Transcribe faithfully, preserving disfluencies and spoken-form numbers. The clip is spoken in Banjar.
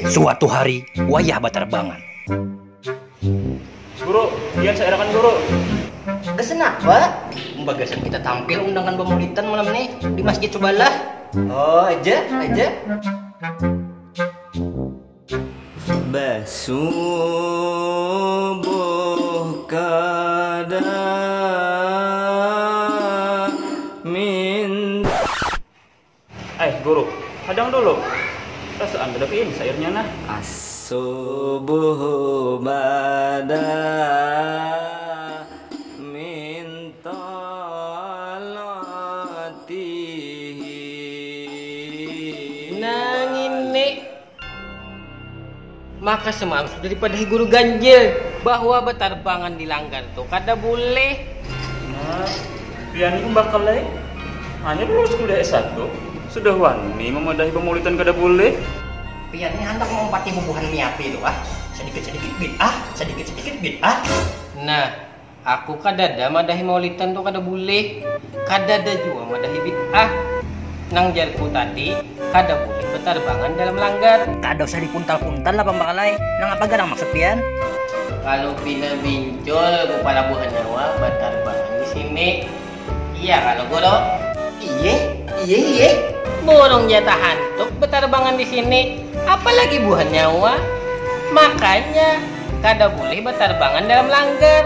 Suatu hari, wayah batarbangan. Guru, pian sairakan guru. Gasan apa? Bagasan kita tampil undangan bamaulitan malam ni di masjid subalah. Oh, aja, aja. Basubuh kada min- Eh, guru, hadang dulu. Rasaan kada pian sairnya nah. Asubuh bada min tolatihi. Nang ini. Maka semalam sudah dipadahi guru ganjil bahwa batarbangan di langgar tu kada bulih. Nah, pian ni bakal ai. Hanya lulus kuliah S satu, sudah wani mamadahi bamaulitan kada bulih. Pian ni handak maumpati bubuhan miapi tu ah. Sedikit-sedikit bid'ah, sedikit-sedikit bid'ah. Nah, aku kadada madahi maulitan tu kada bulih. Kadada jua madahi bid'ah. Nang jarku tadi, kada bulih batarbangan dalam langgar. Kada usah dipuntal-puntal lah pambakalai. Nang apa garang maksud pian? Kalu pina bincul kepala buah nyawa batarbangan di sini. Iya kalu guru? Iye, iye, iye. Burung ja tahantuk batarbangan di sini, apalagi buah nyawa. Makanya kada bulih batarbangan dalam langgar.